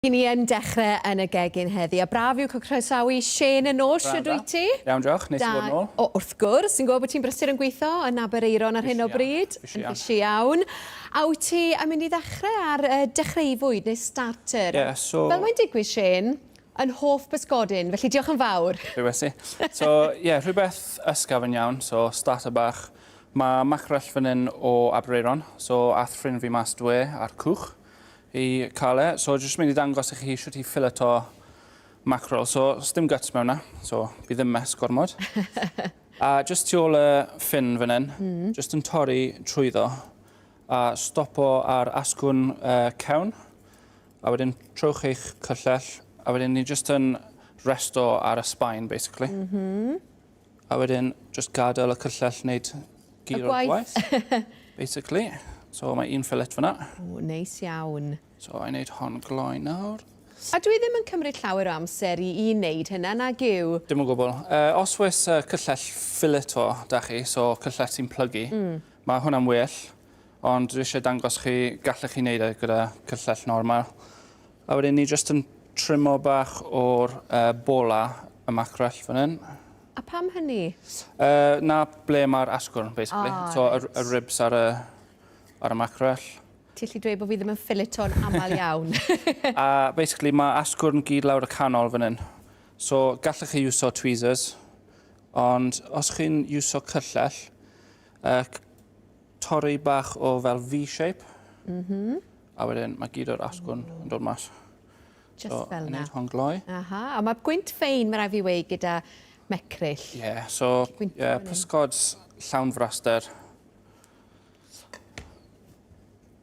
Ry'n ni yn dechrau yn y gegin heddi, a braf yw cael croesawu Shane yn ôl. Shwd wyt ti? Iawn, diolch. Neis i fod yn ôl. O, wrth gwrs. Fi'n gwybod bod ti'n brysur yn gweithio yn Aberaeron ar hyn o bryd. Busy iawn. Busy iawn. A wyt ti yn mynd i ddechrau ar uh, dechreufwyd neu starter? Ie, yeah, so... Fel mae'n digwydd, Shane, yn hoff bysgodyn, felly diolch yn fawr. Rhywbeth si. So, ie, yeah, rhywbeth ysgafn iawn, so starter bach. Mae macrell fan hyn o Aberaeron, so ath ffrind fi mas dwe ar cwch. i cael e. So jyst mynd i dangos i chi shwt i ffileto mackerel. So sdim guts mewn na, so bydd ddim mess gormod. A jyst tu ôl y ffin fan hyn, mm. jyst yn torri trwyddo a stopo ar asgwrn uh, cewn. A wedyn trowch eich cyllell a wedyn ni jyst yn resto ar y spine basically. Mm -hmm. A wedyn jyst gadael y cyllell wneud gyd o'r gwaith. Basically. So mae un fillet fyna. O, neis iawn. So I wneud hon gloi nawr. A dwi ddim yn cymryd llawer o amser i, i wneud hynna, nag yw? Dim o gwbl. Uh, os oes uh, cyllell fillet o da chi, so cyllell sy'n plygu, mm. mae hwnna'n well, ond dwi eisiau dangos chi, gallech chi wneud e gyda cyllell normal. A wedyn ni jyst yn trimo bach o'r uh, bola y macrell fan hyn. A pam hynny? Uh, na ble mae'r asgwrn, basically. Oh, so, right. y, y ribs ar y, ar y macrell. Ti allu dweud bod fi ddim yn ffileto'n aml iawn. a basically mae asgwrn gyd lawr y canol fan hyn. So gallech chi iwso tweezers, ond os chi'n iwso cyllell, uh, torri bach o fel V-shape. Mm -hmm. A wedyn mae gyd o'r asgwrn yn dod mas. Just so, fel na. Hon gloi. Aha, a mae gwynt ffein, mae rai fi wei gyda mecryll. Ie, yeah, so yeah, pysgod llawn fraster.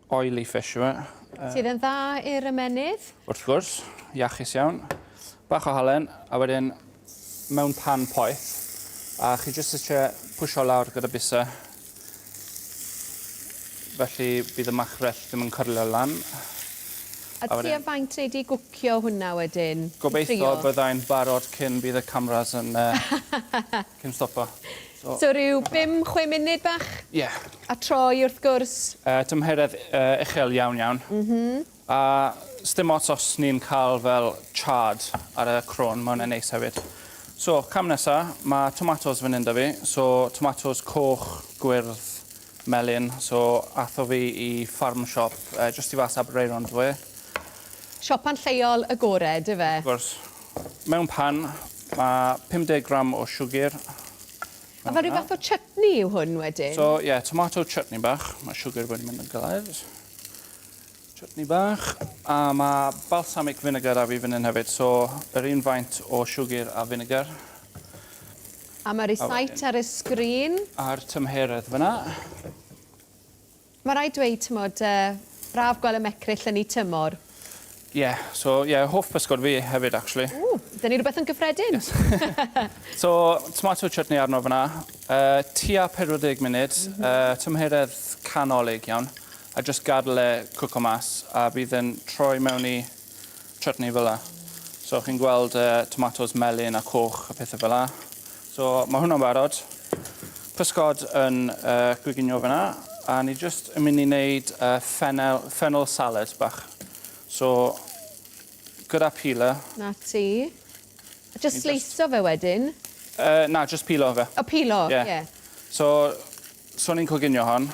Oily fish yw e. Sydd yn dda i'r ymennydd? Wrth gwrs, iachus iawn. Bach o halen, a wedyn mewn pan poeth, a chi jyst eisiau pwysio lawr gyda bysa. Felly bydd y macrell ddim yn cyrlio lan. A tua faint nei di gwcio hwnna wedyn? Gobeithio byddai'n barod cyn bydd y cameras yn uh, cyn stopo. So, so rhyw 5-6 munud bach? Ie. Yeah. A troi wrth gwrs? Uh, tymheredd uh, uchel iawn iawn. Mm -hmm. A sdim ots os ni'n cael fel chard ar y crôn, ma' hwnna'n neis hefyd. So, cam nesa, ma' tomatos fan hyn 'da fi. So, tomatos coch, gwyrdd, melyn. So, atho fi i farm shop uh, jyst i fas Aberaeron ddoe. Siopa'n lleol y gore, dy fe? Wrth gwrs. Mewn pan, mae 50 gram o siwgr. A fel rhyw fath o chutney yw hwn wedyn? So, ie, yeah, tomato chutney bach. Mae siwgr wedi mynd yn galed. Chutney bach. A mae balsamic vinegar a fi fan hyn hefyd, so yr un faint o siwgr a vinegar. A mae recite ar y sgrin. A'r tymheredd fyna. Mae rhaid dweud, t'mod, uh, braf gweld y mecryll yn ei tymor. Ie, yeah, so ie, yeah, hoff bysgod fi hefyd, actually. Ww, dyn ni rhywbeth yn gyffredin. Yes. so, tomato chutney arno fyna. Uh, tua 40 munud, mm -hmm. uh, tymheredd canolig iawn. A jyst gadael e cwco mas a bydd e'n troi mewn i chutney fel 'a. So chi'n gweld y tomatos melyn a coch a pethe fel 'a. So ma' hwnna'n barod. Pysgod yn uh, gwginio fyna a ni jyst yn mynd i wneud uh, fennel, fennel salad bach. So gyda peeler. Na ti. A just sleiso fe wedyn? Uh, na, just pilo fe. O, pilo, ie. Yeah. yeah. So So ni'n coginio hon.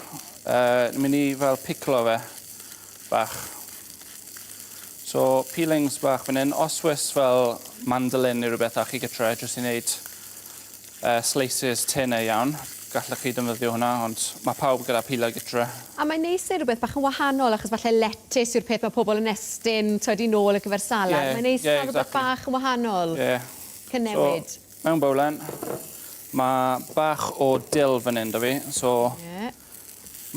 Uh, ni'n mynd i fel piclo fe bach. So peelings bach fan hyn. Os oes fel mandolin neu rhywbeth â chi gytre, jyst i wneud uh, slices tenau iawn. Gallech chi defnyddio hwnna, ond mae pawb gyda peeler gytre. A mae'n neis neud rhywbeth bach yn wahanol, achos falle letys yw'r peth mae pobl yn estyn, twed, i nôl ar gyfer salad. Yeah, mae'n neis yeah, cael rhywbeth exactly. bach yn wahanol. Yeah. Cynewid. So, Mewn bowlen, mae bach o dill fan hyn 'da fi, so yeah.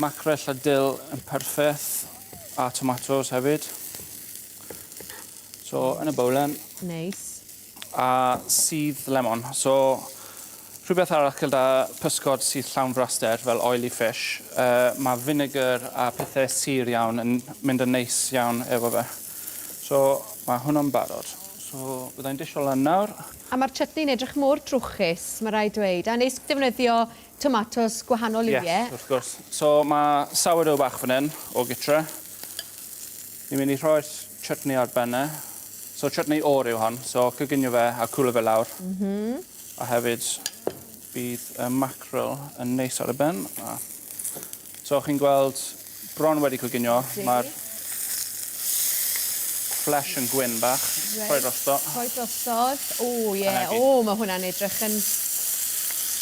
macrell a dill yn perffeth, a tomatos hefyd. So, yn y bowlen. Neis. A sudd lemon. So, rhywbeth arall gyda pysgod sydd llawn fraster, fel oily fish, uh, mae vinegar a pethau sur iawn yn mynd yn neis iawn efo fe. So, mae hwnna'n barod. So, byddai'n disho lan nawr. A mae'r chutney'n edrych mor drwchus, mae rhaid dweud. A neis defnyddio tomatos gwahanol liwiau. Yes, wrth gwrs. So mae sourdough bach fan hyn o gytre. Ni'n mynd i rhoi'r chutney ar ben e. So chutney oer yw hon, so coginio fe a cwlo fe lawr. A hefyd bydd y mackerel yn neis ar y ben. A so chi'n gweld bron wedi coginio, mae'r flesh yn gwyn bach. Rhoi drosto. Rhoi drosodd. O ie, A 'na gyd. o mae hwnna'n edrych yn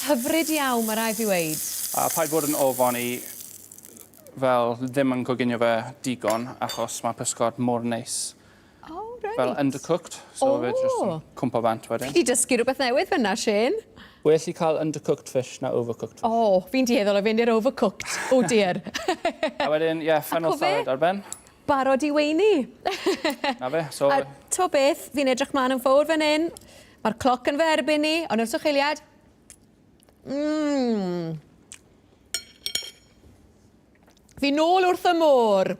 hyfryd iawn, mae rhaid fi weud. A paid bod yn ofon i fel ddim yn coginio fe digon, achos mae pysgod mor neis. O, reit. Fel undercooked, so fe jyst yn O. cwmpo bant wedyn. Fi 'di dysgu rhywbeth newydd fyna, Shane. Well i cael undercooked fish na overcooked fish. O, fi'n dueddol o fynd i'r overcooked. O dear. A wedyn, ie, yeah, fennel Ac o fe? salad ar ben. Barod i weini. Na fe, so... A to beth, fi'n edrych mlaen yn fawr fan hyn. Mae'r cloc yn fy erbyn ni, ond wrth eiliad. Fi nôl wrth y môr.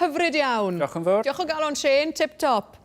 Hyfryd iawn. Diolch yn fawr. Diolch o galon, Shane. Tip top.